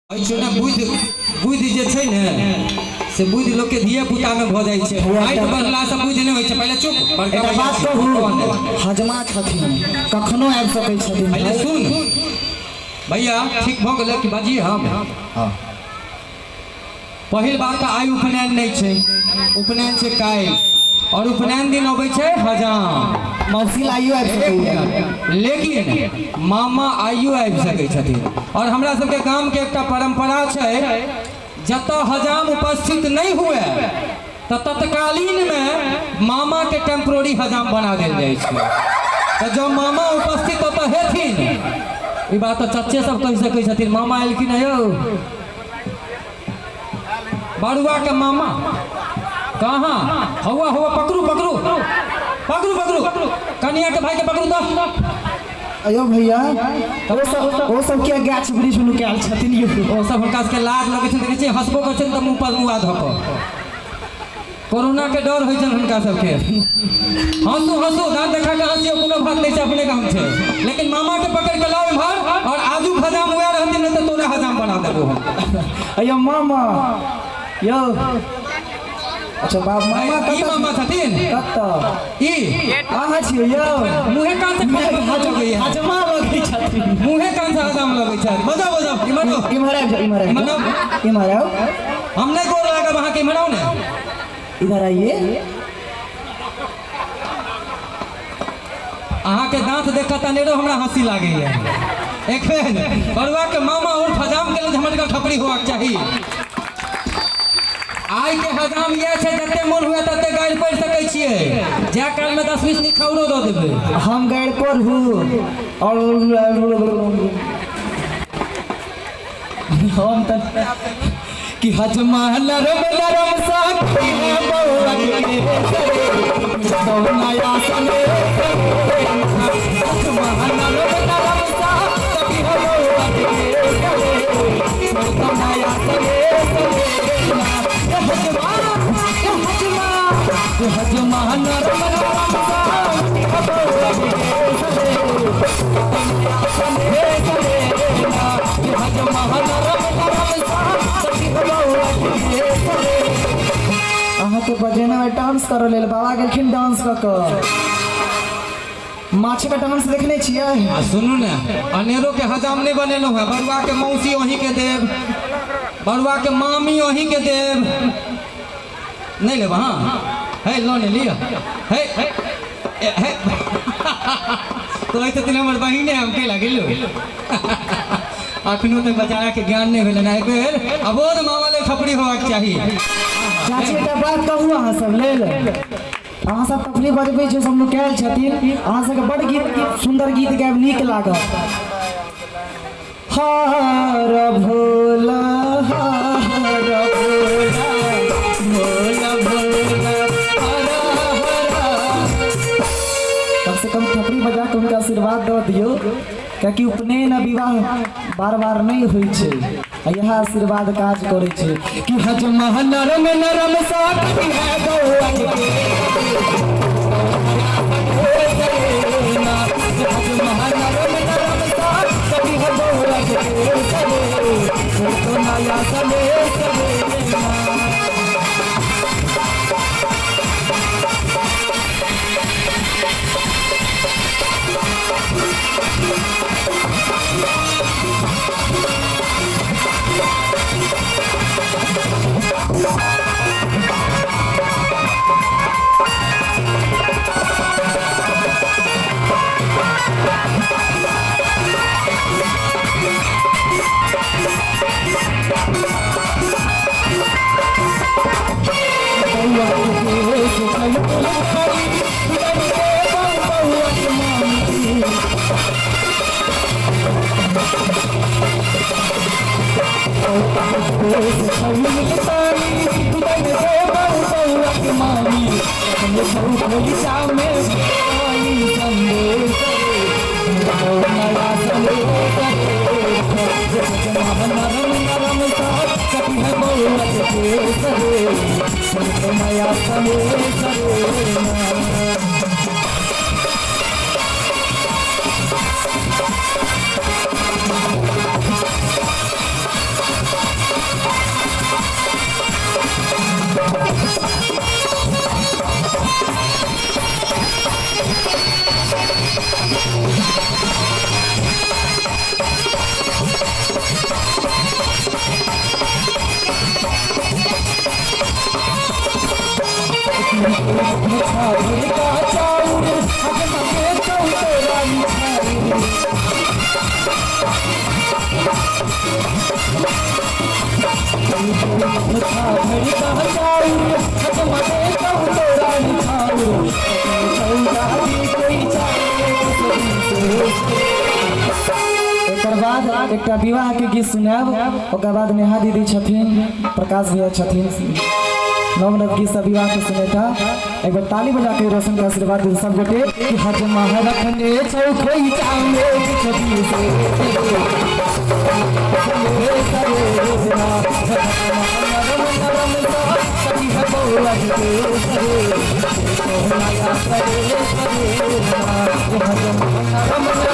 एहि ने बुद्धि बुद्धि जे छै ने से बुद्धि लोकके धिये पुतामे भऽ जाइ छै। हाइट बढ़लासँ बुद्धि नहि होइ छै। पहिले चुप, बड़का एकटा भैया बात छी, कहू, कौन है? हजमा छथिन, कखनो आबि सकै छथिन। पहिले सुन भैया, ठीक भऽ गेलै कि बाजिए हम? हँ। पहिल बात तऽ आइ उपनयन नहि छै, उपनयन छै काल्हि, और उपनयन दिन अबै छै हजाम। मौसी लाइयो आबि सकैया, लेकिन मामा आइयो आबि सकै छथिन। और हमरा सबके गामके एकटा परंपरा छै, जतऽ हजाम उपस्थित नहि हुए तऽ तत्कालीनमे मामाके टेम्प्रोरी हजाम बना देल जाइ छै। तऽ जँ मामा उपस्थित ओतऽ हेथिन, ई बात तऽ चच्चे सब कहि सकै छथिन। मामा एलखिन यौ, बरुआ के मामा कहाँ? हौआ हौआ, पकड़ू पकड़ू पकड़ू पकड़ू, कनिया के भाई के पकड़ू। तो अयो भैया, ओ सब किया गाछ वृक्ष में नुकायल छथिन यौ? ओ सब हुनका सबके लाज लगै छै, देखै छियै हँसबो करै छथिन तऽ मुँह पर मुआ धऽ कऽ। कोरोना के डर होइ छनि हुनका सबके। हंसू हंसू, दाँत देखा के हंसियौ, कोनो बात नहि छै, अपने काम छै। लेकिन मामा के पकड़ के लाओ इम्हर, और आजू हजाम वएह रहथिन, नहि तऽ तोरे हजाम बना देबो हम। अयो मामा यौ, अच्छा बाप मामा ई कतऽ? मामा छथिन। कतऽ ई अहाँ छियै यौ? मुँहे कान से हजाम लगैया, हजमा लगै छथिन। मुँहे कान से हजाम लगै छै। बजाओ बजाओ, इम्हर आओ। इम्हर आबि जाउ, इम्हर आबि इम्हर जाउ, आओ। इम्हर आउ। हम नहीं गोर लागब अहाँके, इम्हर आउ ने। इधर आइए। अहाँके दांत देख कऽ तनेरो हमरा हंसी लागैया। एखन बरुआ के मामा और हजाम के लेल झमटगर थपड़ी होबाक चाही। आइ के हजाम इएह छै, जते मोन हुए तते गारि पढ़ि सकै छियै। जाय काल में 10-20 निखौरो दऽ देबै। हम गारि पढ़ू और हम तऽ कि हजमा नरम नरम साथी है बउआ के सरे तो नया सने। हजमा नरम नरम साथी है बउआ के सरे तो नया सने। हजमा हजमा हजमा नरम नरम साथी है बउआ के सरे सने सरे। हजमा नरम नरम साथी है बउआ के सरे। अहाँके बजेना में डांस करऽ लेल बाबा गेलखिन डांस कऽ कऽ। माछके डांस देखने छियै? आ सुनू ने, अनेरो के हजाम नहि बनेलहुँ हेँ। बरुआ के मौसी अहीं के देब, बरुआ के मामी अहीं के देब। नहि लेब अहाँ? हे लऽ ने लिअ। हे ए, हे कहै छथिन हमर बहिने, हम कैला गेलहुँ? अखनो तक बेचारा के ज्ञान नहि भेलै। एहि बेर अबोध मामा लेल थपड़ी होबाक चाही। चाची, एकटा बात कहू अहाँ सब लेल? अहाँ सब तफरी बजबै छै, सब नुकायल छथिन। अहाँ सबके बड़ गीत, सुन्दर गीत गायब नीक लागत। हर भोला हर भोला भोला भोला हर हर। कम से कम थपड़ी बजा के हुनका आशीर्वाद दऽ दियौ, कियाकि उपनयन आ विवाह बार बार नहि होइ छै, आ इएह आशीर्वाद काज करै छै। कि हजमा नरम नरम साथी है बउआ के हजमा नरम नरम साथी है बउआ के तो नया सने सने। मुठा भर का चाउर हजमा बेचौ तोरा निछाउर। मुठा भर का चाउर हजमा बेचौ तोरा निछाउर। चौदा भी कोई एकर बाद एकटा विवाह के गीत सुनायब। ओकर बाद नेहा दीदी छथिन, प्रकाश भैया छथिन, नव नव गीत सब विवाह के सुनेता। एक बार ताली बजा के रोशन के आशीर्वाद दे सब गोटे कि हजमा रखने छौ खोई चामे छवि से नरम नरम सा कभी है बौआ के सरे नया सरे सरे नरम नरम।